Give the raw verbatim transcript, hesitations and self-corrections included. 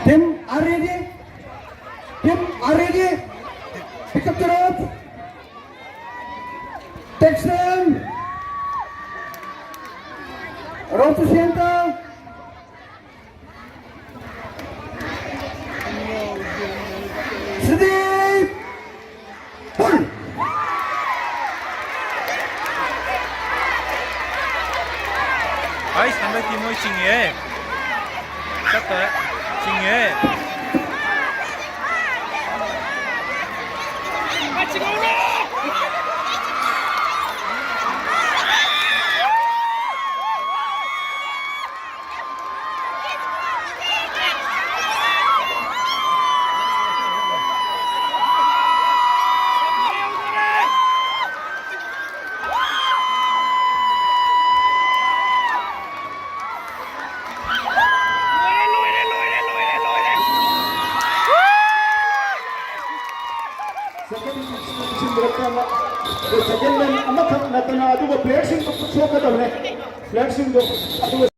Team, are ready? Team, are ready? Pick up the rope. Text them. Rope to center. Sidi. Pull. Ai, handa ki moi ching ye. Sat ta. Ching ye. Second line ꯑꯃꯈꯛ ꯅꯠꯇꯅ ꯑꯗꯨꯒ player ꯁꯤꯡ ꯁꯣꯛꯀꯗꯕꯅꯦ꯫ Player ꯁꯤꯡꯗꯣ ꯑꯗꯨꯒ